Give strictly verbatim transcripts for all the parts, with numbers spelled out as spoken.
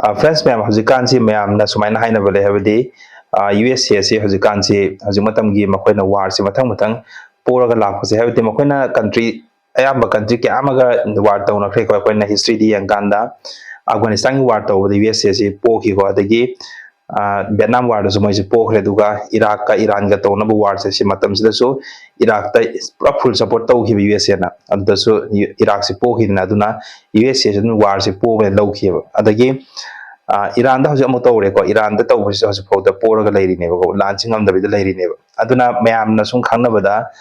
Friends ꯃꯌꯥꯝ, ꯍꯧꯖꯤꯛꯀꯥꯟꯁꯤ ꯃꯌꯥꯝꯅ ꯁꯨꯃꯥꯏꯅ ꯍꯥꯏꯅꯕ ꯂꯩ, ꯍꯥꯏꯕꯗꯤ ꯌꯨ ꯑꯦꯁ ꯑꯦ ꯑꯁꯤ ꯍꯧꯖꯤꯛꯀꯥꯟꯁꯤ, ꯍꯧꯖꯤꯛ ꯃꯇꯝꯒꯤ ꯃꯈꯣꯏꯅ ꯋꯥꯔꯁꯤ ꯃꯊꯪ ꯃꯊꯪ ꯄꯣꯔꯒ ꯂꯥꯛꯄꯁꯦ, ꯍꯥꯏꯕꯗꯤ ꯃꯈꯣꯏꯅ ꯀꯟꯇ꯭ꯔꯤ, ꯑꯌꯥꯝꯕ ꯀꯟꯇ꯭ꯔꯤ ꯀꯌꯥ ꯑꯃꯒ ꯋꯥꯔ ꯇꯧꯅꯈ꯭ꯔꯦꯀꯣ꯫ ꯑꯩꯈꯣꯏꯅ ꯍꯤꯁꯇ꯭ꯔꯤꯗ ꯌꯦꯡꯀꯥꯟꯗ ꯑꯐꯒꯥꯅꯤꯁꯇꯥꯟꯒꯤ ꯋꯥꯔ ꯇꯧꯕꯗ ꯌꯨ ꯑꯦꯁ ꯑꯦꯁꯤ ꯄꯣꯛꯈꯤꯀꯣ, ꯑꯗꯒꯤ ꯚꯦꯠꯅꯥꯝ ꯋꯥꯔꯗꯁꯨ ꯃꯣꯏꯁꯦ ꯄꯣꯛꯈ꯭ꯔꯦ, ꯑꯗꯨꯒ ꯏꯔꯥꯛꯀ ꯏꯔꯥꯟꯒ ꯇꯧꯅꯕ ꯋꯥꯔꯁꯦ, ꯁꯤ ꯃꯇꯝꯁꯤꯗꯁꯨ ꯏꯔꯥꯛꯇ ꯄꯨꯔꯥ ꯐꯨꯜ ꯁꯞꯄꯣꯔꯠ ꯇꯧꯈꯤꯕ ꯌꯨ ꯑꯦꯁ ꯑꯦꯅ, ꯑꯗꯨꯗꯁꯨ ꯏꯔꯥꯛꯁꯤ ꯄꯣꯛꯈꯤꯗꯅ, ꯑꯗꯨꯅ ꯌꯨ ꯑꯦꯁ ꯑꯦꯁꯤ ꯑꯗꯨꯝ ꯋꯥꯔꯁꯤ ꯄꯣꯛꯈ꯭ꯔꯦ, ꯂꯧꯈꯤꯑꯕ꯫ ꯑꯗꯒꯤ ꯏꯔꯥꯟꯗ ꯍꯧꯖꯤꯛ ꯑꯃꯨꯛ ꯇꯧꯔꯦꯀꯣ꯫ ꯏꯔꯥꯟꯗ ꯇꯧꯕꯁꯤꯁꯨ ꯍꯧꯖꯤꯛꯐꯥꯎꯗ ꯄꯣꯔꯒ ꯂꯩꯔꯤꯅꯦꯕꯀꯣ, ꯂꯥꯟꯁꯤ ꯉꯝꯗꯕꯤꯗ ꯂꯩꯔꯤꯅꯦꯕ꯫ ꯑꯗꯨꯅ ꯃꯌꯥꯝꯅ ꯁꯨꯝ ꯈꯪꯅꯕꯗ,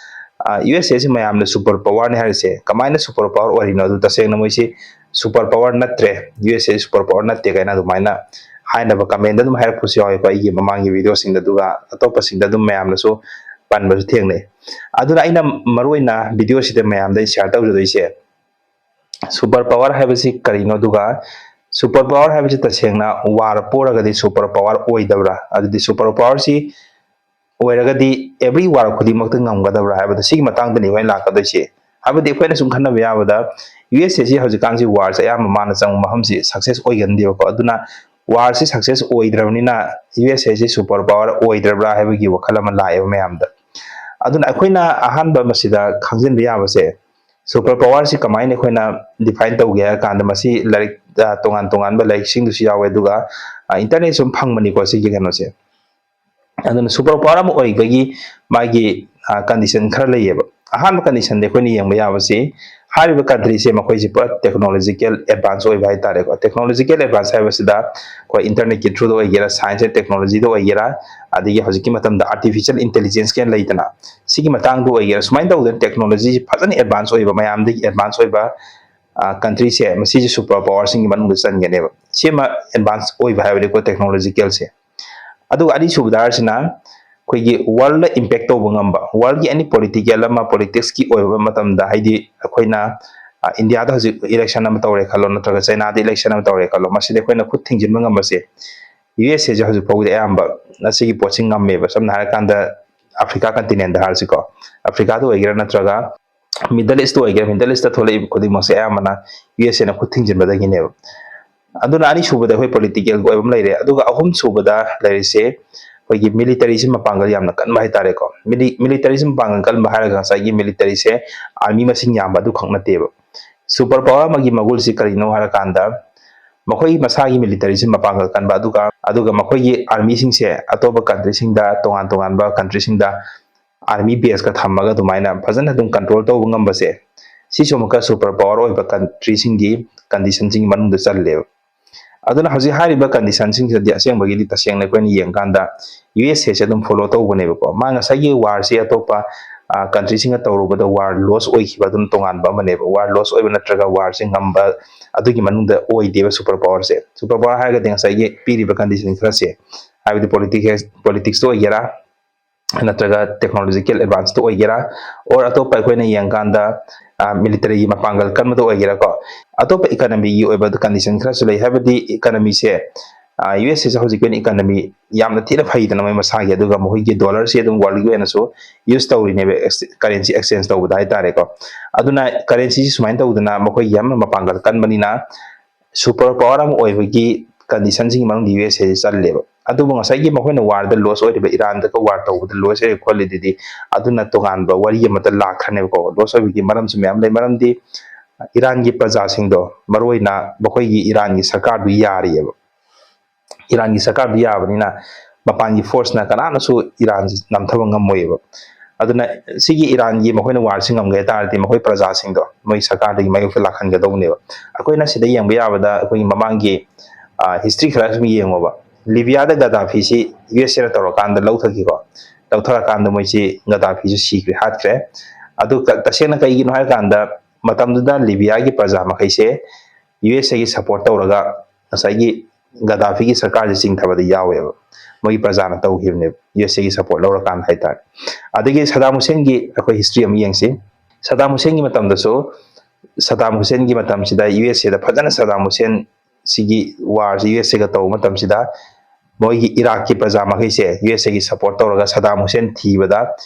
ꯌꯨ ꯑꯦꯁ ꯑꯦꯁꯤ ꯃꯌꯥꯝꯅ ꯁꯨꯄꯔ ꯄꯋꯥꯔꯅꯤ ꯍꯥꯏꯔꯤꯁꯦ ꯀꯃꯥꯏꯅ ꯁꯨꯄꯔ ꯄꯋꯥꯔ ꯑꯣꯏꯔꯤꯅꯣ? ꯑꯗꯨ ꯇꯁꯦꯡꯅ ꯃꯣꯏꯁꯤ ꯁꯨꯄꯔ ꯄꯋꯥꯔ ꯅꯠꯇ꯭ꯔꯦ, ꯌꯨ ꯑꯦꯁ ꯑꯦ ꯁꯨꯄꯔ ꯄꯋꯥꯔ ꯅꯠꯇꯦ ꯀꯥꯏꯅ ꯑꯗꯨꯃꯥꯏꯅ ꯍꯥꯏꯅꯕ ꯀꯃꯦꯟꯗ ꯑꯗꯨꯝ ꯍꯥꯏꯔꯛꯄꯁꯨ ꯌꯥꯎꯋꯦꯀꯣ, ꯑꯩꯒꯤ ꯃꯃꯥꯡꯒꯤ ꯚꯤꯗꯤꯑꯣꯁꯤꯡꯗ꯫ ꯑꯗꯨꯒ ꯑꯇꯣꯞꯄꯁꯤꯡꯗ ꯑꯗꯨꯝ ꯃꯌꯥꯝꯅꯁꯨ ꯄꯟꯕꯁꯨ ꯊꯦꯡꯅꯩ꯫ ꯑꯗꯨꯅ ꯑꯩꯅ ꯃꯔꯨ ꯑꯣꯏꯅ ꯚꯤꯗꯤꯑꯣꯁꯤꯗ ꯃꯌꯥꯝꯗ ꯑꯩ ꯁꯤꯌꯥꯔ ꯇꯧꯖꯗꯣꯏꯁꯦ, ꯁꯨꯄꯔ ꯄꯋꯥꯔ ꯍꯥꯏꯕꯁꯤ ꯀꯔꯤꯅꯣ, ꯑꯗꯨꯒ ꯁꯨꯄꯔ ꯄꯋꯥꯔ ꯍꯥꯏꯕꯁꯤ ꯇꯁꯦꯡꯅ ꯋꯥꯔ ꯄꯣꯔꯒꯗꯤ ꯁꯨꯄꯔ ꯄꯋꯥꯔ ꯑꯣꯏꯗꯕ꯭ꯔꯥ? ꯑꯗꯨꯗꯤ ꯁꯨꯄꯔ ꯄꯋꯥꯔꯁꯤ ꯑꯣꯏꯔꯒꯗꯤ ꯑꯦꯕ꯭ꯔꯤ ꯋꯥꯔ ꯈꯨꯗꯤꯡꯃꯛꯇ ꯉꯝꯒꯗꯕ꯭ꯔꯥ ꯍꯥꯏꯕꯗꯣ, ꯁꯤꯒꯤ ꯃꯇꯥꯡꯗꯅꯤ ꯑꯩꯈꯣꯏꯅ ꯂꯥꯛꯀꯗꯣꯏꯁꯦ꯫ ꯍꯥꯏꯕꯗꯤ ꯑꯩꯈꯣꯏꯅ ꯁꯨꯝ ꯈꯟꯅꯕ ꯌꯥꯕꯗ, ꯌꯨ ꯑꯦꯁ ꯑꯦꯁꯤ ꯍꯧꯖꯤꯛꯀꯥꯟꯁꯤ ꯋꯥꯔꯁꯦ ꯑꯌꯥꯝꯕ ꯃꯥꯅ ꯆꯪꯕ ꯃꯐꯝꯁꯤ ꯁꯛꯁꯦꯁ ꯑꯣꯏꯒꯟꯗꯦꯕꯀꯣ꯫ ꯑꯗꯨꯅ ꯋꯥꯔꯁꯤ ꯁꯛꯁꯦꯁ ꯑꯣꯏꯗ꯭ꯔꯕꯅꯤꯅ ꯌꯨ ꯑꯦꯁ ꯑꯦꯁꯤ ꯁꯨꯄꯔ ꯄꯋꯥꯔ ꯑꯣꯏꯗ꯭ꯔꯕ꯭ꯔꯥ ꯍꯥꯏꯕꯒꯤ ꯋꯥꯈꯜ ꯑꯃ ꯂꯥꯛꯑꯦꯕ ꯃꯌꯥꯝꯗ꯫ ꯑꯗꯨꯅ ꯑꯩꯈꯣꯏꯅ ꯑꯍꯥꯟꯕ ꯃꯁꯤꯗ ꯈꯪꯖꯤꯟꯕ ꯌꯥꯕꯁꯦ, ꯁꯨꯄꯔ ꯄꯋꯥꯔꯁꯤ ꯀꯃꯥꯏꯅ ꯑꯩꯈꯣꯏꯅ ꯗꯤꯐꯥꯏꯟ ꯇꯧꯒꯦ ꯍꯥꯏꯔ ꯀꯥꯟꯗ, ꯃꯁꯤ ꯂꯥꯏꯔꯤꯛ, ꯑ, ꯇꯣꯉꯥꯟ ꯇꯣꯉꯥꯟꯕ ꯂꯥꯏꯔꯤꯛꯁꯤꯡꯗꯁꯨ ꯌꯥꯎꯋꯦ, ꯑꯗꯨꯒ ꯏꯟꯇꯔꯅꯦꯠꯁꯨ ꯑꯗꯨꯝ ꯐꯪꯕꯅꯤꯀꯣ ꯁꯤꯒꯤ ꯀꯩꯅꯣꯁꯦ꯫ ꯑꯗꯨꯅ ꯁꯨꯄꯔ ꯄꯋꯥꯔ ꯑꯃ ꯑꯣꯏꯕꯒꯤ ꯃꯥꯒꯤ ꯀꯟꯗꯤꯁꯟ ꯈꯔ ꯂꯩꯌꯦꯕ꯫ ꯑꯍꯥꯟꯕ ꯀꯟꯗꯤꯁꯟꯗꯤ ꯑꯩꯈꯣꯏꯅ ꯌꯦꯡꯕ ꯌꯥꯕꯁꯤ, ꯍꯥꯏꯔꯤꯕ ꯀꯟꯇ꯭ꯔꯤꯁꯦ ꯃꯈꯣꯏꯁꯦ ꯄꯨꯔꯥ ꯇꯦꯛꯅꯣꯂꯣꯖꯤꯀꯦꯜ ꯑꯦꯗꯚꯥꯟꯁ ꯑꯣꯏꯕ ꯍꯥꯏꯇꯥꯔꯦꯀꯣ꯫ ꯇꯦꯛꯅꯣꯂꯣꯖꯤꯀꯦꯜ ꯑꯦꯗꯚꯥꯟꯁ ꯍꯥꯏꯕꯁꯤꯗ ꯑꯩꯈꯣꯏ ꯏꯟꯇꯔꯅꯦꯠꯀꯤ ꯊ꯭ꯔꯨꯗ ꯑꯣꯏꯒꯦꯔꯥ, ꯁꯥꯏꯟꯁ ꯑꯦꯟ ꯇꯦꯛꯅꯣꯂꯣꯖꯤꯗ ꯑꯣꯏꯒꯦꯔꯥ, ꯑꯗꯒꯤ ꯍꯧꯖꯤꯛꯀꯤ ꯃꯇꯝꯗ ꯑꯥꯔꯇꯤꯐꯤꯁꯤꯌꯦꯜ ꯏꯟꯇꯦꯂꯤꯖꯦꯟꯁ ꯀꯥꯏꯅ ꯂꯩꯗꯅ, ꯁꯤꯒꯤ ꯃꯇꯥꯡꯗ ꯑꯣꯏꯒꯦꯔꯥ, ꯁꯨꯃꯥꯏꯅ ꯇꯧꯗꯅ ꯇꯦꯛꯅꯣꯂꯣꯖꯤꯁꯤ ꯐꯖꯅ ꯑꯦꯗꯚꯥꯟꯁ ꯑꯣꯏꯕ, ꯃꯌꯥꯝꯗꯒꯤ ꯑꯦꯗꯚꯥꯟꯁ ꯑꯣꯏꯕ ꯀꯟꯇ꯭ꯔꯤꯁꯦ ꯃꯁꯤꯁꯦ ꯁꯨꯄꯔ ꯄꯋꯥꯔꯁꯤꯡꯒꯤ ꯃꯅꯨꯡꯗ ꯆꯟꯒꯅꯦꯕ꯫ ꯁꯤꯃ ꯑꯦꯗꯚꯥꯟꯁ ꯑꯣꯏꯕ ꯍꯥꯏꯕꯅꯤꯀꯣ ꯇꯦꯛꯅꯣꯂꯣꯖꯤꯀꯦꯜꯁꯦ꯫ ꯑꯗꯨꯒ ꯑꯅꯤꯁꯨꯕꯗ ꯍꯥꯏꯔꯤꯁꯤꯅ ꯑꯩꯈꯣꯏꯒꯤ ꯋꯥꯔꯜꯗ ꯏꯝꯄꯦꯛ ꯇꯧꯕ ꯉꯝꯕ, ꯋꯥꯔꯜꯒꯤ ꯑꯦꯅꯤ ꯄꯣꯂꯤꯇꯤꯀꯦꯜ ꯑꯃ, ꯄꯣꯂꯤꯇꯤꯛꯁꯀꯤ ꯑꯣꯏꯕ ꯃꯇꯝꯗ, ꯍꯥꯏꯗꯤ ꯑꯩꯈꯣꯏꯅ, ꯑ, ꯏꯟꯗꯤꯌꯥꯗ ꯍꯧꯖꯤꯛ ꯏꯂꯦꯛꯁꯟ ꯑꯃ ꯇꯧꯔꯦ ꯈꯜꯂꯣ, ꯅꯠꯇ꯭ꯔꯒ ꯆꯩꯅꯥꯗ ꯏꯂꯦꯛꯁꯟ ꯑꯃ ꯇꯧꯔꯦ ꯈꯜꯂꯣ, ꯃꯁꯤꯗ ꯑꯩꯈꯣꯏꯅ ꯈꯨꯠ ꯊꯤꯡꯖꯤꯟꯕ ꯉꯝꯕꯁꯦ ꯌꯨ ꯑꯦꯁ ꯑꯦꯁꯦ ꯍꯧꯖꯤꯛ ꯐꯥꯎꯕꯗꯤ ꯑꯌꯥꯝꯕ ꯑꯁꯤꯒꯤ ꯄꯣꯠꯁꯤ ꯉꯝꯃꯦꯕ꯫ ꯁꯝꯅ ꯍꯥꯏꯔꯀꯥꯟꯗ ꯑꯐ꯭ꯔꯤꯀꯥ ꯀꯟꯇꯤꯅꯦꯟꯗ ꯍꯥꯏꯔꯁꯤꯀꯣ, ꯑꯐ꯭ꯔꯤꯀꯥꯗ ꯑꯣꯏꯒꯦꯔꯥ ꯅꯠꯇ꯭ꯔꯒ ꯃꯤꯗꯜ ꯏꯁꯇ ꯑꯣꯏꯒꯦꯔꯥ, ꯃꯤꯗꯜ ꯏꯁꯇ ꯊꯣꯛꯂꯛꯏꯕ ꯈꯨꯗꯤꯡꯃꯛꯁꯦ ꯑꯌꯥꯝꯕꯅ ꯌꯨ ꯑꯦꯁ ꯑꯦꯅ ꯈꯨꯠ ꯊꯤꯡꯖꯤꯟꯕꯗꯒꯤꯅꯦꯕ꯫ ꯑꯗꯨꯅ ꯑꯅꯤꯁꯨꯕꯗ ꯑꯩꯈꯣꯏ ꯄꯣꯂꯤꯇꯤꯀꯦꯜꯒꯤ ꯑꯣꯏꯕ ꯑꯃ ꯂꯩꯔꯦ꯫ ꯑꯗꯨꯒ ꯑꯍꯨꯝꯁꯨꯕꯗ ꯂꯩꯔꯤꯁꯦ ꯑꯩꯈꯣꯏꯒꯤ ꯃꯤꯂꯤꯇꯔꯤꯁꯤ ꯃꯄꯥꯡꯒꯜ ꯌꯥꯝꯅ ꯀꯟꯕ ꯍꯥꯏꯇꯥꯔꯦꯀꯣ꯫ ꯃꯤꯂꯤꯇꯔꯤꯁꯤ ꯃꯄꯥꯡꯒꯜ ꯀꯟꯕ ꯍꯥꯏꯔꯒ ꯉꯁꯥꯏꯒꯤ ꯃꯤꯂꯤꯇꯔꯤꯁꯦ ꯑꯥꯔꯃꯤ ꯃꯁꯤꯡ ꯌꯥꯝꯕ ꯑꯗꯨꯈꯛ ꯅꯠꯇꯦꯕ꯫ ꯁꯨꯄꯔ ꯄꯋꯥꯔ ꯑꯃꯒꯤ ꯃꯒꯨꯜꯁꯤ ꯀꯔꯤꯅꯣ ꯍꯥꯏꯔꯀꯥꯟꯗ ꯃꯈꯣꯏ ꯃꯁꯥꯒꯤ ꯃꯤꯂꯤꯇꯔꯤꯁꯤ ꯃꯄꯥꯡꯒꯜ ꯀꯟꯕ, ꯑꯗꯨꯒ ꯑꯗꯨꯒ ꯃꯈꯣꯏꯒꯤ ꯑꯥꯔꯃꯤꯁꯤꯡꯁꯦ ꯑꯇꯣꯞꯄ ꯀꯟꯇ꯭ꯔꯤꯁꯤꯡꯗ, ꯇꯣꯉꯥꯟ ꯇꯣꯉꯥꯟꯕ ꯀꯟꯇ꯭ꯔꯤꯁꯤꯡꯗ ꯑꯥꯔꯃꯤ ꯕꯦꯁꯀ ꯊꯝꯃꯒ ꯑꯗꯨꯃꯥꯏꯅ ꯐꯖꯅ ꯑꯗꯨꯝ ꯀꯟꯇ꯭ꯔꯣꯜ ꯇꯧꯕ ꯉꯝꯕꯁꯦ, ꯁꯤꯁꯨ ꯑꯃꯨꯛꯀ ꯁꯨꯄꯔ ꯄꯋꯥꯔ ꯑꯣꯏꯕ ꯀꯟꯇ꯭ꯔꯤꯁꯤꯡꯒꯤ ꯀꯟꯗꯤꯁꯟꯁꯤꯡꯒꯤ ꯃꯅꯨꯡꯗ ꯆꯜꯂꯦꯕ꯫ ꯑꯗꯨꯅ ꯍꯧꯖꯤꯛ ꯍꯥꯏꯔꯤꯕ ꯀꯟꯗꯤꯁꯟꯁꯤꯡꯁꯤꯗꯤ ꯑꯁꯦꯡꯕꯒꯤꯗꯤ ꯇꯁꯦꯡꯅ ꯑꯩꯈꯣꯏꯅ ꯌꯦꯡꯀꯥꯟꯗ ꯌꯨ ꯑꯦꯁ ꯑꯦꯁꯦ ꯑꯗꯨꯝ ꯐꯣꯂꯣ ꯇꯧꯕꯅꯦꯕꯀꯣ꯫ ꯃꯥ ꯉꯁꯥꯏꯒꯤ ꯋꯥꯔꯁꯤ ꯑꯇꯣꯞꯄ ꯀꯟꯇ꯭ꯔꯤꯁꯤꯡꯒ ꯇꯧꯔꯨꯕꯗ ꯋꯥꯔ ꯂꯣꯁ ꯑꯣꯏꯈꯤꯕ ꯑꯗꯨꯝ ꯇꯣꯉꯥꯟꯕ ꯑꯃꯅꯦꯕ꯫ ꯋꯥꯔ ꯂꯣꯁ ꯑꯣꯏꯕ ꯅꯠꯇ꯭ꯔꯒ ꯋꯥꯔꯁꯦ ꯉꯝꯕ ꯑꯗꯨꯒꯤ ꯃꯅꯨꯡꯗ ꯑꯣꯏꯗꯦꯕ ꯁꯨꯄꯔ ꯄꯋꯥꯔꯁꯦ꯫ ꯁꯨꯄꯔ ꯄꯋꯥꯔ ꯍꯥꯏꯔꯒꯗꯤ ꯉꯁꯥꯏꯒꯤ ꯄꯤꯔꯤꯕ ꯀꯟꯗꯤꯁꯟ ꯈꯔꯁꯦ, ꯍꯥꯏꯕꯗꯤ ꯄꯣꯂꯤꯇꯤꯛꯁ ꯄꯣꯂꯤꯇꯤꯛꯁꯇ ꯑꯣꯏꯒꯦꯔꯥ, ꯅꯠꯇ꯭ꯔꯒ ꯇꯦꯛꯅꯣꯂꯣꯖꯤꯀꯦꯜ ꯑꯦꯗꯚꯥꯟꯁꯇ ꯑꯣꯏꯒꯦꯔꯥ, ꯑꯣꯔ ꯑꯇꯣꯞꯄ ꯑꯩꯈꯣꯏꯅ ꯌꯦꯡꯀꯥꯟꯗ ꯃꯤꯂꯤꯇꯔꯤꯒꯤ ꯃꯄꯥꯡꯒꯜ ꯀꯟꯕꯗ ꯑꯣꯏꯒꯦꯔꯥꯀꯣ, ꯑꯇꯣꯞꯄ ꯏꯀꯅꯃꯤꯒꯤ ꯑꯣꯏꯕ ꯀꯟꯗꯤꯁꯟ ꯈꯔꯁꯨ ꯂꯩ꯫ ꯍꯥꯏꯕꯗꯤ ꯏꯀꯅꯃꯤꯁꯦ, ꯌꯨ ꯑꯦꯁ ꯑꯦꯁꯦ ꯍꯧꯖꯤꯛꯀꯤ ꯑꯣꯏꯅ ꯏꯀꯅꯃꯤ ꯌꯥꯝꯅ ꯊꯤꯅ ꯐꯩꯗꯅ ꯃꯣꯏ ꯃꯁꯥꯒꯤ, ꯑꯗꯨꯒ ꯃꯈꯣꯏꯒꯤ ꯗꯣꯂꯔꯁꯤ ꯑꯗꯨꯝ ꯋꯥꯔꯜꯒꯤ ꯑꯣꯏꯅꯁꯨ ꯌꯨꯁ ꯇꯧꯔꯤꯅꯦꯕ, ꯀꯔꯦꯟꯁꯤ ꯑꯦꯛꯁꯆꯦꯟꯖ ꯇꯧꯕꯗ ꯍꯥꯏꯇꯥꯔꯦꯀꯣ꯫ ꯑꯗꯨꯅ ꯀꯔꯦꯟꯁꯤꯁꯤ ꯁꯨꯃꯥꯏꯅ ꯇꯧꯗꯅ ꯃꯈꯣꯏ ꯌꯥꯝꯅ ꯃꯄꯥꯡꯒꯜ ꯀꯟꯕꯅꯤꯅ ꯁꯨꯄꯔ ꯄꯋꯥꯔ ꯑꯃ ꯑꯣꯏꯕꯒꯤ ꯀꯟꯗꯤꯁꯟꯁꯤꯡꯒꯤ ꯃꯅꯨꯡꯗ ꯌꯨ ꯑꯦꯁ ꯑꯦꯁꯤ ꯆꯜꯂꯦꯕ꯫ ꯑꯗꯨꯕꯨ ꯉꯁꯥꯏꯒꯤ ꯃꯈꯣꯏꯅ ꯋꯥꯔꯗ ꯂꯣꯁ ꯑꯣꯏꯔꯤꯕ ꯏꯔꯥꯟꯗꯒ ꯋꯥꯔ ꯇꯧꯕꯗ ꯂꯣꯁ ꯑꯣꯏꯔꯦ ꯈꯣꯠꯂꯤꯗꯨꯗꯤ ꯑꯗꯨꯅ ꯇꯣꯉꯥꯟꯕ ꯋꯥꯔꯤ ꯑꯃꯗ ꯂꯥꯛꯈ꯭ꯔꯅꯦꯕꯀꯣ꯫ ꯂꯣꯁ ꯑꯣꯏꯕꯒꯤ ꯃꯔꯝꯁꯨ ꯃꯌꯥꯝ ꯂꯩ꯫ ꯃꯔꯝꯗꯤ ꯏꯔꯥꯟꯒꯤ ꯄ꯭ꯔꯖꯥꯁꯤꯡꯗꯣ, ꯃꯔꯨꯑꯣꯏꯅ ꯃꯈꯣꯏꯒꯤ ꯏꯔꯥꯟꯒꯤ ꯁꯔꯀꯥꯔꯗꯨ ꯌꯥꯔꯤꯑꯕ꯫ ꯏꯔꯥꯟꯒꯤ ꯁꯔꯀꯥꯔꯗꯨ ꯌꯥꯕꯅꯤꯅ ꯃꯄꯥꯟꯒꯤ ꯐꯣꯔꯁꯅ ꯀꯅꯥꯅꯁꯨ ꯏꯔꯥꯟꯁꯤ ꯅꯝꯊꯕ ꯉꯝꯃꯣꯏꯑꯕ꯫ ꯑꯗꯨꯅ ꯁꯤꯒꯤ ꯏꯔꯥꯟꯒꯤ ꯃꯈꯣꯏꯅ ꯋꯥꯔꯁꯤ ꯉꯝꯒꯦ ꯍꯥꯏ ꯇꯥꯔꯗꯤ ꯃꯈꯣꯏ ꯄ꯭ꯔꯖꯥꯁꯤꯡꯗꯣ ꯃꯣꯏ ꯁꯔꯀꯥꯔꯗꯒꯤ ꯃꯥꯌꯣꯛꯇ ꯂꯥꯛꯍꯟꯒꯗꯧꯕꯅꯦꯕ꯫ ꯑꯩꯈꯣꯏꯅ ꯁꯤꯗ ꯌꯦꯡꯕ ꯌꯥꯕꯗ ꯑꯩꯈꯣꯏꯒꯤ ꯃꯃꯥꯡꯒꯤ ꯍꯤꯁꯇ꯭ꯔꯤ ꯈꯔ ꯁꯨꯝ ꯌꯦꯡꯉꯣꯕ꯫ ꯂꯤꯕꯤꯌꯥꯗ ꯒꯗꯥꯐꯤꯁꯤ ꯌꯨ ꯑꯦꯁ ꯑꯦꯅ ꯇꯧꯔꯀꯥꯟꯗ ꯂꯧꯊꯈꯤꯀꯣ꯫ ꯂꯧꯊꯔꯀꯥꯟꯗ ꯃꯣꯏꯁꯤ ꯒꯗꯥꯐꯤꯁꯨ ꯁꯤꯈ꯭ꯔꯦ, ꯍꯥꯠꯈ꯭ꯔꯦ꯫ ꯑꯗꯨ ꯇꯁꯦꯡꯅ ꯀꯩꯒꯤꯅꯣ ꯍꯥꯏꯔꯀꯥꯟꯗ ꯃꯇꯝꯗꯨꯗ ꯂꯤꯕꯤꯌꯥꯒꯤ ꯄ꯭ꯔꯖꯥ ꯃꯈꯩꯁꯦ ꯌꯨ ꯑꯦꯁ ꯑꯦꯒꯤ ꯁꯞꯄꯣꯔꯠ ꯇꯧꯔꯒ ꯉꯁꯥꯏꯒꯤ ꯒꯗꯥꯐꯤꯒꯤ ꯁꯔꯀꯥꯔꯁꯦ ꯆꯤꯡꯊꯕꯗ ꯌꯥꯎꯋꯦꯕ꯫ ꯃꯣꯏꯒꯤ ꯄ꯭ꯔꯖꯥꯅ ꯇꯧꯈꯤꯕꯅꯦꯕ, ꯌꯨ ꯑꯦꯁ ꯑꯦꯒꯤ ꯁꯞꯄꯣꯔꯠ ꯂꯧꯔꯀꯥꯟꯗ ꯍꯥꯏꯇꯥꯔꯦ꯫ ꯑꯗꯒꯤ ꯁꯗꯥꯝ ꯍꯨꯁꯦꯟꯒꯤ ꯑꯩꯈꯣꯏ ꯍꯤꯁꯇ꯭ꯔꯤ ꯑꯃ ꯌꯦꯡꯁꯤ꯫ ꯁꯗꯥꯝ ꯍꯨꯁꯦꯟꯒꯤ ꯃꯇꯝꯗꯁꯨ, ꯁꯗꯥꯝ ꯍꯨꯁꯦꯟꯒꯤ ꯃꯇꯝꯁꯤꯗ ꯌꯨ ꯑꯦꯁ ꯑꯦꯗ ꯐꯖꯅ ꯁꯗꯥꯝ ꯍꯨꯁꯦꯟ ꯁꯤꯒꯤ ꯋꯥꯔꯁꯤ ꯌꯨ ꯑꯦꯁ ꯑꯦꯒ ꯇꯧꯕ ꯃꯇꯝꯁꯤꯗ ꯃꯣꯏꯒꯤ ꯏꯔꯥꯛꯀꯤ ꯄ꯭ꯔꯖꯥ ꯃꯈꯩꯁꯦ ꯌꯨ ꯑꯦꯁ ꯑꯦꯒꯤ ꯁꯞꯄꯣꯔꯠ ꯇꯧꯔꯒ ꯁꯗꯥꯝ ꯍꯨꯁꯦꯟ ꯊꯤꯕꯗ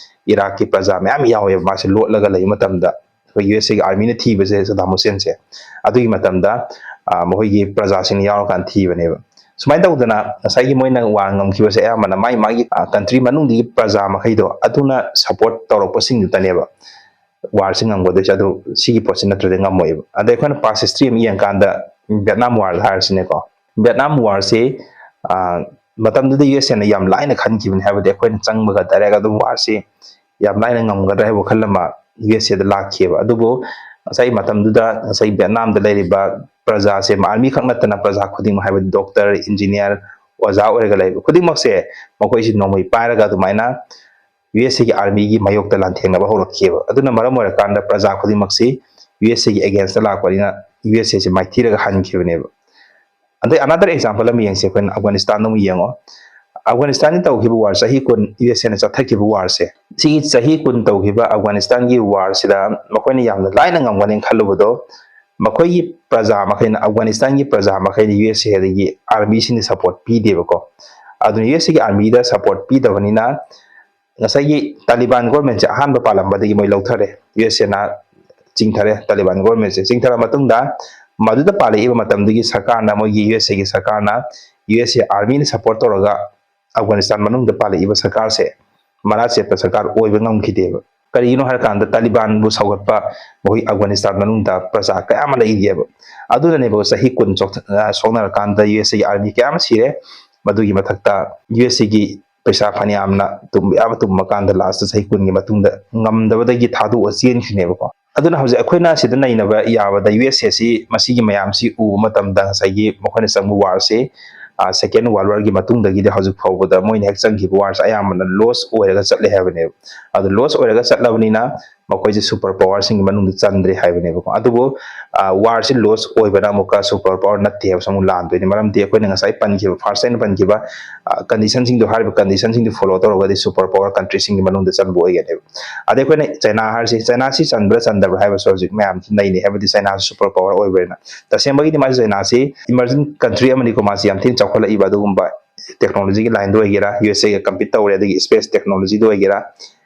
ꯏꯔꯥꯛꯀꯤ ꯄ꯭ꯔꯖꯥ ꯃꯌꯥꯝ ꯌꯥꯎꯋꯦꯕ꯫ ꯃꯥꯁꯦ ꯂꯣꯠꯂꯒ ꯂꯩꯕ ꯃꯇꯝꯗ ꯑꯩꯈꯣꯏ ꯌꯨ ꯑꯦꯁ ꯑꯦꯒꯤ ꯑꯥꯔꯃꯤꯅ ꯊꯤꯕꯁꯦ ꯁꯗꯥꯝ ꯍꯨꯁꯦꯟꯁꯦ꯫ ꯑꯗꯨꯒꯤ ꯃꯇꯝꯗ ꯃꯈꯣꯏꯒꯤ ꯄ꯭ꯔꯖꯥꯁꯤꯡ ꯌꯥꯎꯔꯀꯥꯟꯗ ꯊꯤꯕꯅꯦꯕ꯫ ꯁꯨꯃꯥꯏꯅ ꯇꯧꯗꯅ ꯉꯁꯥꯏꯒꯤ ꯃꯣꯏꯅ ꯋꯥꯔ ꯉꯝꯈꯤꯕꯁꯦ ꯑꯌꯥꯝꯕꯅ ꯃꯥꯒꯤ ꯃꯥꯒꯤ ꯀꯟꯇ꯭ꯔꯤ ꯃꯅꯨꯡꯗꯨꯒꯤ ꯄ꯭ꯔꯖꯥ ꯃꯈꯩꯗꯣ ꯑꯗꯨꯅ ꯁꯞꯄꯣꯔꯠ ꯇꯧꯔꯛꯄꯁꯤꯡꯗꯨꯇꯅꯦꯕ ꯋꯥꯔꯁꯤ ꯉꯝꯒꯗꯣꯏꯁꯦ꯫ ꯑꯗꯨ ꯁꯤꯒꯤ ꯄꯣꯠꯁꯤ ꯅꯠꯇ꯭ꯔꯗꯤ ꯉꯝꯃꯣꯏꯕ꯫ ꯑꯗ ꯑꯩꯈꯣꯏꯅ ꯄꯥꯁ ꯍꯤꯁꯇ꯭ꯔꯤ ꯑꯃ ꯌꯦꯡꯀꯥꯟꯗ ꯚꯦꯠꯅꯥꯝ ꯋꯥꯔ ꯍꯥꯏꯔꯁꯤꯅꯦꯀꯣ꯫ ꯚꯦꯠꯅꯥꯝ ꯋꯥꯔꯁꯤ ꯃꯇꯝꯗꯨꯗ ꯌꯨ ꯑꯦꯁ ꯑꯦꯅ ꯌꯥꯝ ꯂꯥꯏꯅ ꯈꯟꯈꯤꯕꯅꯤ꯫ ꯍꯥꯏꯕꯗꯤ ꯑꯩꯈꯣꯏꯅ ꯆꯪꯕꯒ ꯗꯥꯏꯔꯦꯛ ꯑꯗꯨꯝ ꯋꯥꯔꯁꯤ ꯌꯥꯝ ꯂꯥꯏꯅ ꯉꯝꯒꯗ꯭ꯔꯥ ꯍꯥꯏꯕ ꯋꯥꯈꯜ ꯑꯃ ꯌꯨ ꯑꯦꯁ ꯑꯦꯗ ꯂꯥꯛꯈꯤꯑꯕ꯫ ꯑꯗꯨꯕꯨ ꯉꯁꯥꯏ ꯃꯇꯝꯗꯨꯗ ꯉꯁꯥꯏ ꯚꯦꯠꯅꯥꯝꯗ ꯂꯩꯔꯤꯕ ꯄ꯭ꯔꯖꯥꯁꯦ, ꯑꯥꯔꯃꯤ ꯈꯛ ꯅꯠꯇꯅ ꯄ꯭ꯔꯖꯥ ꯈꯨꯗꯤꯡꯃꯛ, ꯍꯥꯏꯕꯗꯤ ꯗꯣꯛꯇꯔ, ꯏꯟꯖꯤꯅꯤꯌꯥꯔ, ꯑꯣꯖꯥ ꯑꯣꯏꯔꯒ ꯂꯩꯕ ꯈꯨꯗꯤꯡꯃꯛꯁꯦ ꯃꯈꯣꯏꯁꯤ ꯅꯣꯡꯃꯩ ꯄꯥꯏꯔꯒ ꯑꯗꯨꯃꯥꯏꯅ ꯌꯨ ꯑꯦꯁ ꯑꯦꯒꯤ ꯑꯥꯔꯃꯤꯒꯤ ꯃꯥꯌꯣꯛꯇ ꯂꯥꯟꯊꯦꯡꯅꯕ ꯍꯧꯔꯛꯈꯤꯑꯕ꯫ ꯑꯗꯨꯅ ꯃꯔꯝ ꯑꯣꯏꯔꯀꯥꯟꯗ ꯄ꯭ꯔꯖꯥ ꯈꯨꯗꯤꯡꯃꯛꯁꯤ ꯌꯨ ꯑꯦꯁ ꯑꯦꯒꯤ ꯑꯦꯒꯦꯟꯁꯇ ꯂꯥꯛꯄꯅꯤꯅ ꯌꯨ ꯑꯦꯁ ꯑꯦꯁꯤ ꯃꯥꯏꯊꯤꯔꯒ ꯍꯟꯈꯤꯕꯅꯦꯕ꯫ ꯑꯗꯩ another example ꯑꯃ ꯌꯦꯡꯁꯦ, ꯑꯩꯈꯣꯏꯅ ꯑꯐꯒꯥꯅꯤꯁꯇꯥꯟꯗ ꯑꯃꯨꯛ ꯌꯦꯡꯉꯣ꯫ ꯑꯐꯒꯥꯅꯤꯁꯇꯥꯟꯗ ꯇꯧꯈꯤꯕ ꯋꯥꯔ, ꯆꯍꯤ ꯀꯨꯟ ꯌꯨ ꯑꯦꯁ ꯑꯦꯅ ꯆꯠꯊꯈꯤꯕ ꯋꯥꯔꯁꯦ, ꯁꯤꯒꯤ ꯆꯍꯤ ꯀꯨꯟ ꯇꯧꯈꯤꯕ ꯑꯐꯒꯥꯅꯤꯁꯇꯥꯟꯒꯤ ꯋꯥꯔꯁꯤꯗ ꯃꯈꯣꯏꯅ ꯌꯥꯝꯅ ꯂꯥꯏꯅ ꯉꯝꯒꯅꯤ ꯈꯜꯂꯨꯕꯗꯣ, ꯃꯈꯣꯏꯒꯤ ꯄ꯭ꯔꯖꯥ ꯃꯈꯩꯅ, ꯑꯐꯒꯥꯅꯤꯁꯇꯥꯟꯒꯤ ꯄ꯭ꯔꯖꯥ ꯃꯈꯩꯅ ꯌꯨ ꯑꯦꯁ ꯑꯦꯗꯒꯤ ꯑꯥꯔꯃꯤꯁꯤꯡꯗ ꯁꯞꯄꯣꯔꯠ ꯄꯤꯗꯦꯕꯀꯣ꯫ ꯑꯗꯨꯅ ꯌꯨ ꯑꯦꯁ ꯑꯦꯒꯤ ꯑꯥꯔꯃꯤꯗ ꯁꯞꯄꯣꯔꯠ ꯄꯤꯗꯕꯅꯤꯅ ꯉꯁꯥꯏꯒꯤ ꯇꯥꯂꯤꯕꯥꯟ ꯒꯣꯔꯃꯦꯟꯁꯦ ꯑꯍꯥꯟꯕ ꯄꯥꯜꯂꯝꯕꯗꯒꯤ ꯃꯣꯏ ꯂꯧꯊꯔꯦ, ꯌꯨ ꯑꯦꯁ ꯑꯦꯅ ꯆꯤꯡꯊꯔꯦ꯫ ꯇꯥꯂꯤꯕꯥꯟ ꯒꯣꯔꯃꯦꯟꯁꯦ ꯆꯤꯡꯊꯔ ꯃꯇꯨꯡꯗ ꯃꯗꯨꯗ ꯄꯥꯜꯂꯛꯏꯕ ꯃꯇꯝꯗꯨꯒꯤ ꯁꯔꯀꯥꯔꯅ, ꯃꯣꯏꯒꯤ ꯌꯨ ꯑꯦꯁ ꯑꯦꯒꯤ ꯁꯔꯀꯥꯔꯅ, ꯌꯨ ꯑꯦꯁ ꯑꯦ ꯑꯥꯔꯃꯤꯅ ꯁꯞꯄꯣꯔꯠ ꯇꯧꯔꯒ ꯑꯐꯒꯥꯅꯤꯁꯇꯥꯟ ꯃꯅꯨꯡꯗ ꯄꯥꯜꯂꯛꯏꯕ ꯁꯔꯀꯥꯔꯁꯦ ꯃꯔꯥ ꯆꯦꯠꯄ ꯁꯔꯀꯥꯔ ꯑꯣꯏꯕ ꯉꯝꯈꯤꯗꯦꯕ꯫ ꯀꯔꯤꯒꯤꯅꯣ ꯍꯥꯏꯔꯀꯥꯟꯗ ꯇꯥꯂꯤꯕꯥꯟꯕꯨ ꯁꯧꯒꯠꯄ ꯃꯈꯣꯏ ꯑꯐꯒꯥꯅꯤꯁꯇꯥꯟ ꯃꯅꯨꯡꯗ ꯄ꯭ꯔꯖꯥ ꯀꯌꯥ ꯑꯃ ꯂꯩꯔꯤꯑꯕ꯫ ꯑꯗꯨꯅꯅꯦꯕ ꯆꯍꯤ ꯀꯨꯟ ꯆꯣꯛꯊ-, ꯑ, ꯁꯣꯛꯅꯔꯀꯥꯟꯗ ꯌꯨ ꯑꯦꯁ ꯑꯦꯒꯤ ꯑꯥꯔꯃꯤ ꯀꯌꯥ ꯑꯃ ꯁꯤꯔꯦ꯫ ꯃꯗꯨꯒꯤ ꯃꯊꯛꯇ ꯌꯨ ꯑꯦꯁ ꯑꯦꯒꯤ ꯄꯩꯁꯥ ꯐꯅꯌꯥꯝꯅ ꯇꯨꯝꯕ ꯌꯥꯕ ꯇꯨꯝꯕ ꯀꯥꯟꯗ ꯂꯥꯁꯇ ꯆꯍꯤ ꯀꯨꯟꯒꯤ ꯃꯇꯨꯡꯗ ꯉꯝꯗꯕꯗꯒꯤ ꯊꯥꯗꯣꯛꯑ ꯆꯦꯟꯈ꯭ꯔꯤꯅꯦꯕꯀꯣ꯫ ꯑꯗꯨꯅ ꯍꯧꯖꯤꯛ ꯑꯩꯈꯣꯏꯅ ꯁꯤꯗ ꯅꯩꯅꯕ ꯌꯥꯕꯗ ꯌꯨ ꯑꯦꯁ ꯑꯦꯁꯤ ꯃꯁꯤꯒꯤ ꯃꯌꯥꯝꯁꯤ ꯎꯕ ꯃꯇꯝꯗ ꯉꯁꯥꯏꯒꯤ ꯃꯈꯣꯏꯅ ꯆꯪꯕ ꯋꯥꯔꯁꯤ, ꯑ, Second World Warꯒꯤ ꯃꯇꯨꯡꯗꯒꯤꯗꯤ ꯍꯧꯖꯤꯛ ꯐꯥꯎꯕꯗ ꯃꯣꯏꯅ ꯍꯦꯛ ꯆꯪꯈꯤꯕ ꯋꯥꯔꯁꯤ ꯑꯌꯥꯝꯕꯅ ꯂꯣꯁ ꯑꯣꯏꯔꯒ ꯆꯠꯂꯦ ꯍꯥꯏꯕꯅꯦꯕ꯫ ꯑꯗꯨ ꯂꯣꯁ ꯑꯣꯏꯔꯒ ꯆꯠꯂꯕꯅꯤꯅ ꯃꯈꯣꯏꯁꯦ ꯁꯨꯄꯔ ꯄꯋꯥꯔꯁꯤꯡꯒꯤ ꯃꯅꯨꯡꯗ ꯆꯟꯗ꯭ꯔꯦ ꯍꯥꯏꯕꯅꯦꯕꯀꯣ꯫ ꯑꯗꯨꯕꯨ, ꯑ, ꯋꯥꯔꯁꯤ ꯂꯣꯁ ꯑꯣꯏꯕꯅ ꯑꯃꯨꯛꯀ ꯁꯨꯄꯔ ꯄꯋꯥꯔ ꯅꯠꯇꯦ ꯍꯥꯏꯕꯁꯨ ꯑꯃꯨꯛ ꯂꯥꯟꯗꯣꯏꯅꯤ꯫ ꯃꯔꯝꯗꯤ ꯑꯩꯈꯣꯏꯅ ꯉꯁꯥꯏ ꯄꯟꯈꯤꯕ, ꯐꯥꯔꯁ ꯑꯩꯅ ꯄꯟꯈꯤꯕ, ꯑ, ꯀꯟꯗꯤꯁꯟꯁꯤꯡꯗꯣ, ꯍꯥꯏꯔꯤꯕ ꯀꯟꯗꯤꯁꯟꯁꯤꯡꯗꯣ ꯐꯣꯂꯣ ꯇꯧꯔꯒꯗꯤ ꯁꯨꯄꯔ ꯄꯋꯥꯔ ꯀꯟꯇ꯭ꯔꯤꯁꯤꯡꯒꯤ ꯃꯅꯨꯡꯗ ꯆꯟꯕ ꯑꯣꯏꯒꯅꯦꯕ꯫ ꯑꯗꯩ ꯑꯩꯈꯣꯏꯅ ꯆꯩꯅꯥ ꯍꯥꯏꯔꯤꯁꯤ, ꯆꯩꯅꯥꯁꯤ ꯆꯟꯕ꯭ꯔꯥ ꯆꯟꯗꯕ꯭ꯔꯥ ꯍꯥꯏꯕꯁꯨ ꯍꯧꯖꯤꯛ ꯃꯌꯥꯝꯁꯤ ꯅꯩꯅꯩ, ꯍꯥꯏꯕꯗꯤ ꯆꯩꯅꯥꯁꯤ ꯁꯨꯄꯔ ꯄꯋꯥꯔ ꯑꯣꯏꯕꯅꯤꯅ꯫ ꯇꯁꯦꯡꯕꯒꯤꯗꯤ ꯃꯥꯁꯤ, ꯆꯩꯅꯥꯁꯤ ꯏꯃꯔꯖꯤꯡ ꯀꯟꯇ꯭ꯔꯤ ꯑꯃꯅꯤꯀꯣ, ꯃꯥꯁꯤ ꯌꯥꯝ ꯊꯤꯅ ꯆꯥꯎꯈꯠꯂꯛꯏꯕ ꯑꯗꯨꯒꯨꯝꯕ ꯇꯦꯛꯅꯣꯂꯣꯖꯤꯒꯤ ꯂꯥꯏꯟꯗ ꯑꯣꯏꯒꯦꯔꯥ, ꯌꯨ ꯑꯦꯁ ꯑꯦꯒ ꯀꯝꯄꯤꯠ ꯇꯧꯔꯦ, ꯑꯗꯒꯤ ꯁ꯭ꯄꯦꯁ ꯇꯦꯛꯅꯣꯂꯣꯖꯤꯗ ꯑꯣꯏꯒꯦꯔꯥ,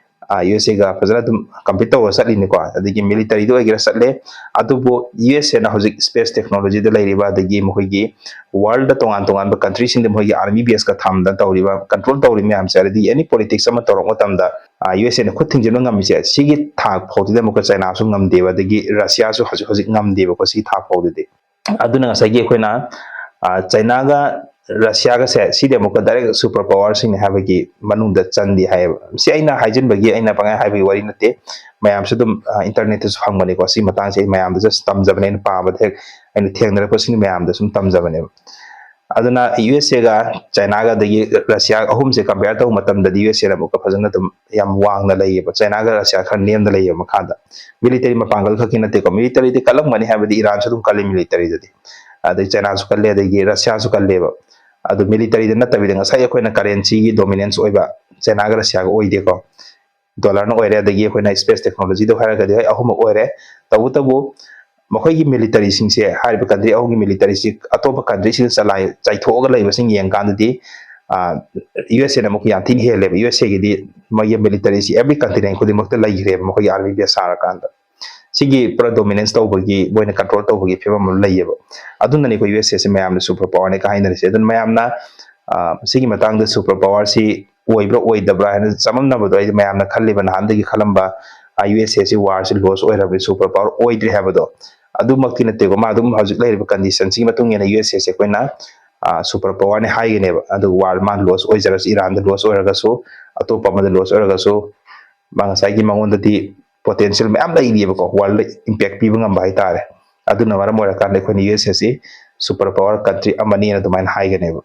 ꯌꯨ ꯑꯦꯁ ꯑꯦꯒ ꯐꯖꯅ ꯑꯗꯨꯝ ꯀꯝꯄꯤꯠ ꯇꯧꯔꯒ ꯆꯠꯂꯤꯅꯤꯀꯣ꯫ ꯑꯗꯒꯤ ꯃꯤꯂꯤꯇꯔꯤꯗ ꯑꯣꯏꯒꯦꯔꯥ ꯆꯠꯂꯦ, ꯑꯗꯨꯕꯨ ꯌꯨ ꯑꯦꯁ ꯑꯦꯅ ꯍꯧꯖꯤꯛ ꯁ꯭ꯄꯦꯁ ꯇꯦꯛꯅꯣꯂꯣꯖꯤꯗ ꯂꯩꯔꯤꯕ, ꯑꯗꯒꯤ ꯃꯈꯣꯏꯒꯤ ꯋꯥꯔꯜꯗ ꯇꯣꯉꯥꯟ ꯇꯣꯉꯥꯟꯕ ꯀꯟꯇ꯭ꯔꯤꯁꯤꯡꯗ ꯃꯈꯣꯏꯒꯤ ꯑꯥꯔꯃꯤ ꯕꯦꯁꯀ ꯊꯝꯗꯅ ꯇꯧꯔꯤꯕ, ꯀꯟꯇ꯭ꯔꯣꯜ ꯇꯧꯔꯤ ꯃꯌꯥꯝꯁꯦ, ꯑꯗꯒꯤ ꯑꯦꯅꯤ ꯄꯣꯂꯤꯇꯤꯛꯁ ꯑꯃ ꯇꯧꯔꯛꯄ ꯃꯇꯝꯗ ꯌꯨ ꯑꯦꯁ ꯑꯦꯅ ꯈꯨꯠ ꯊꯤꯡꯖꯤꯟꯕ ꯉꯝꯃꯤꯁꯦ, ꯁꯤꯒꯤ ꯊꯥꯛ ꯐꯥꯎꯗꯨꯗꯤ ꯑꯃꯨꯛꯀ ꯆꯥꯏꯅꯥꯁꯨ ꯉꯝꯗꯦꯕ, ꯑꯗꯒꯤ ꯔꯁꯤꯌꯥꯁꯨ ꯍꯧꯖꯤꯛ ꯍꯧꯖꯤꯛ ꯉꯝꯗꯦꯕꯀꯣ, ꯁꯤꯒꯤ ꯊꯥꯛ ꯐꯥꯎꯗꯨꯗꯤ꯫ ꯑꯗꯨꯅ ꯉꯁꯥꯏꯒꯤ ꯑꯩꯈꯣꯏꯅ ꯆꯥꯏꯅꯥꯒ ꯔꯁꯤꯌꯥꯒꯁꯦ ꯁꯤꯗꯤ ꯑꯃꯨꯛꯀ ꯗꯥꯏꯔꯦꯛ ꯁꯨꯄꯔ ꯄꯋꯥꯔꯁꯤꯡꯅꯤ ꯍꯥꯏꯕꯒꯤ ꯃꯅꯨꯡꯗ ꯆꯟꯗꯦ ꯍꯥꯏꯌꯦꯕ꯫ ꯁꯤ ꯑꯩꯅ ꯍꯥꯏꯖꯤꯟꯕꯒꯤ, ꯑꯩꯅ ꯄꯪꯍꯥꯏ ꯍꯥꯏꯕꯒꯤ ꯋꯥꯔꯤ ꯅꯠꯇꯦ, ꯃꯌꯥꯝꯁꯨ ꯑꯗꯨꯝ ꯏꯟꯇꯔꯅꯦꯠꯇꯁꯨ ꯐꯪꯕꯅꯤꯀꯣ꯫ ꯁꯤ ꯃꯇꯥꯡꯁꯦ ꯑꯩ ꯃꯌꯥꯝꯗꯁꯨ ꯇꯝꯖꯕꯅꯦ, ꯑꯩꯅ ꯄꯥꯕꯗ ꯍꯦꯛ ꯑꯩꯅ ꯊꯦꯡꯅꯔꯛꯄꯁꯤꯡ ꯃꯌꯥꯝꯗ ꯁꯨꯝ ꯇꯝꯖꯕꯅꯦꯕ꯫ ꯑꯗꯨꯅ ꯌꯨ ꯑꯦꯁ ꯑꯦꯒ ꯆꯥꯏꯅꯥꯒ ꯑꯗꯒꯤ ꯔꯁꯤꯌꯥ ꯑꯍꯨꯝꯁꯦ ꯀꯝꯄꯤꯌꯔ ꯇꯧꯕ ꯃꯇꯝꯗꯗꯤ ꯌꯨ ꯑꯦꯁ ꯑꯦꯅ ꯑꯃꯨꯛꯀ ꯐꯖꯅ ꯑꯗꯨꯝ ꯌꯥꯝ ꯋꯥꯡꯅ ꯂꯩꯌꯦꯕ, ꯆꯥꯏꯅꯥꯒ ꯔꯁꯤꯌꯥ ꯈꯔ ꯅꯦꯝꯅ ꯂꯩꯌꯦꯕ ꯃꯈꯥꯗ꯫ ꯃꯤꯂꯤꯇꯔꯤ ꯃꯄꯥꯡꯒꯜ ꯈꯛꯀꯤ ꯅꯠꯇꯦꯀꯣ, ꯃꯤꯂꯤꯇꯔꯤꯗꯤ ꯀꯜꯂꯝꯒꯅꯤ, ꯍꯥꯏꯕꯗꯤ ꯏꯔꯥꯟꯁꯨ ꯑꯗꯨꯝ ꯀꯜꯂꯤ ꯃꯤꯂꯤꯇꯔꯤꯗꯗꯤ, ꯑꯗꯩ ꯆꯥꯏꯅꯥꯁꯨ ꯀꯜꯂꯦ, ꯑꯗꯒꯤ ꯔꯁꯤꯌꯥꯁꯨ ꯀꯜꯂꯦꯕ꯫ ꯑꯗꯨ ꯃꯤꯂꯤꯇꯔꯤꯗ ꯅꯠꯇꯕꯤꯗ ꯉꯁꯥꯏ ꯑꯩꯈꯣꯏꯅ ꯀꯔꯦꯟꯁꯤꯒꯤ ꯗꯣꯃꯤꯅꯦꯟꯁ ꯑꯣꯏꯕ ꯆꯥꯏꯅꯥꯒ ꯔꯁꯤꯌꯥꯒ ꯑꯣꯏꯗꯦꯀꯣ꯫ ꯗꯣꯂꯔꯅ ꯑꯣꯏꯔꯦ, ꯑꯗꯒꯤ ꯑꯩꯈꯣꯏꯅ ꯁ꯭ꯄꯦꯁ ꯇꯦꯛꯅꯣꯂꯣꯖꯤꯗ ꯍꯥꯏꯔꯒꯗꯤ ꯍꯣꯏ ꯑꯍꯨꯝꯃꯛ ꯑꯣꯏꯔꯦ꯫ ꯇꯧꯕꯇꯕꯨ ꯃꯈꯣꯏꯒꯤ ꯃꯤꯂꯤꯇꯔꯤꯁꯤꯡꯁꯦ, ꯍꯥꯏꯔꯤꯕ ꯀꯟꯇ꯭ꯔꯤ ꯑꯍꯨꯝꯒꯤ ꯃꯤꯂꯤꯇꯔꯤꯁꯤ ꯑꯇꯣꯞꯄ ꯀꯟꯇ꯭ꯔꯤꯁꯤꯡꯗ ꯆꯂꯥꯏ ꯆꯥꯏꯊꯣꯛꯑꯒ ꯂꯩꯕꯁꯤꯡ ꯌꯦꯡꯀꯥꯟꯗꯗꯤ ꯌꯨ ꯑꯦꯁ ꯑꯦꯅ ꯑꯃꯨꯛ ꯌꯥꯝ ꯊꯤꯅ ꯍꯦꯜꯂꯦꯕ꯫ ꯌꯨ ꯑꯦꯁ ꯑꯦꯒꯤꯗꯤ ꯃꯣꯏꯒꯤ ꯃꯤꯂꯤꯇꯔꯤꯁꯤ ꯑꯦꯕ꯭ꯔꯤ ꯀꯟꯇꯤꯅꯦꯟ ꯈꯨꯗꯤꯡꯃꯛꯇ ꯂꯩꯈ꯭ꯔꯦꯕ ꯃꯈꯣꯏꯒꯤ ꯑꯥꯔꯃꯤ ꯕꯦꯁ ꯁꯥꯔꯀꯥꯟꯗ꯫ ꯁꯤꯒꯤ ꯄꯨꯔꯥ ꯗꯣꯃꯤꯅꯦꯟꯁ ꯇꯧꯕꯒꯤ, ꯃꯣꯏꯅ ꯀꯟꯇ꯭ꯔꯣꯜ ꯇꯧꯕꯒꯤ ꯐꯤꯕꯝ ꯑꯃ ꯂꯩꯌꯦꯕ꯫ ꯑꯗꯨꯅꯅꯤ ꯑꯩꯈꯣꯏ ꯌꯨ ꯑꯦꯁ ꯑꯦꯁꯦ ꯃꯌꯥꯝꯅ ꯁꯨꯄꯔ ꯄꯋꯥꯔꯅꯤ ꯀꯥꯏꯅꯔꯤꯁꯦ꯫ ꯑꯗꯨꯅ ꯃꯌꯥꯝꯅ ꯁꯤꯒꯤ ꯃꯇꯥꯡꯗ ꯁꯨꯄꯔ ꯄꯋꯥꯔꯁꯤ ꯑꯣꯏꯕ꯭ꯔꯥ ꯑꯣꯏꯗꯕ꯭ꯔꯥ ꯍꯥꯏꯅ ꯆꯃꯝꯅꯕꯗꯣ ꯑꯩꯗꯤ ꯃꯌꯥꯝꯅ ꯈꯜꯂꯤꯕ, ꯅꯍꯥꯟꯗꯒꯤ ꯈꯜꯂꯝꯕ ꯌꯨ ꯑꯦꯁ ꯑꯦꯁꯤ ꯋꯥꯔꯁꯤ ꯂꯣꯁ ꯑꯣꯏꯔꯕꯅꯤ, ꯁꯨꯄꯔ ꯄꯋꯥꯔ ꯑꯣꯏꯗ꯭ꯔꯦ ꯍꯥꯏꯕꯗꯣ ꯑꯗꯨꯃꯛꯇꯤ ꯅꯠꯇꯦꯀꯣ꯫ ꯃꯥ ꯑꯗꯨꯝ ꯍꯧꯖꯤꯛ ꯂꯩꯔꯤꯕ ꯀꯟꯗꯤꯁꯟꯁꯤꯒꯤ ꯃꯇꯨꯡ ꯏꯟꯅ ꯌꯨ ꯑꯦꯁ ꯑꯦꯁꯦ ꯑꯩꯈꯣꯏꯅ ꯁꯨꯄꯔ ꯄꯋꯥꯔꯅꯤ ꯍꯥꯏꯒꯅꯦꯕ꯫ ꯑꯗꯨꯒ ꯋꯥꯔ ꯃꯥ ꯂꯣꯁ ꯑꯣꯏꯖꯔꯁꯨ, ꯏꯔꯥꯟꯗ ꯂꯣꯁ ꯑꯣꯏꯔꯒꯁꯨ, ꯑꯇꯣꯞꯄ ꯑꯃꯗ ꯂꯣꯁ ꯑꯣꯏꯔꯒꯁꯨ, ꯃꯥ ꯉꯁꯥꯏꯒꯤ ꯃꯉꯣꯟꯗꯗꯤ ꯄꯣꯇꯦꯟꯁꯤꯌꯦꯜ ꯃꯌꯥꯝ ꯂꯩꯔꯤꯑꯕꯀꯣ, ꯋꯥꯔꯜꯗ ꯏꯝꯄꯦꯛ ꯄꯤꯕ ꯉꯝꯕ ꯍꯥꯏꯇꯥꯔꯦ꯫ ꯑꯗꯨꯅ ꯃꯔꯝ ꯑꯣꯏꯔꯀꯥꯟꯗ ꯑꯩꯈꯣꯏꯅ ꯌꯨ ꯑꯦꯁ ꯑꯦꯁꯤ ꯁꯨꯄꯔ ꯄꯋꯥꯔ ꯀꯟꯇ꯭ꯔꯤ ꯑꯃꯅꯤꯅ ꯑꯗꯨꯃꯥꯏꯅ ꯍꯥꯏꯒꯅꯦꯕ꯫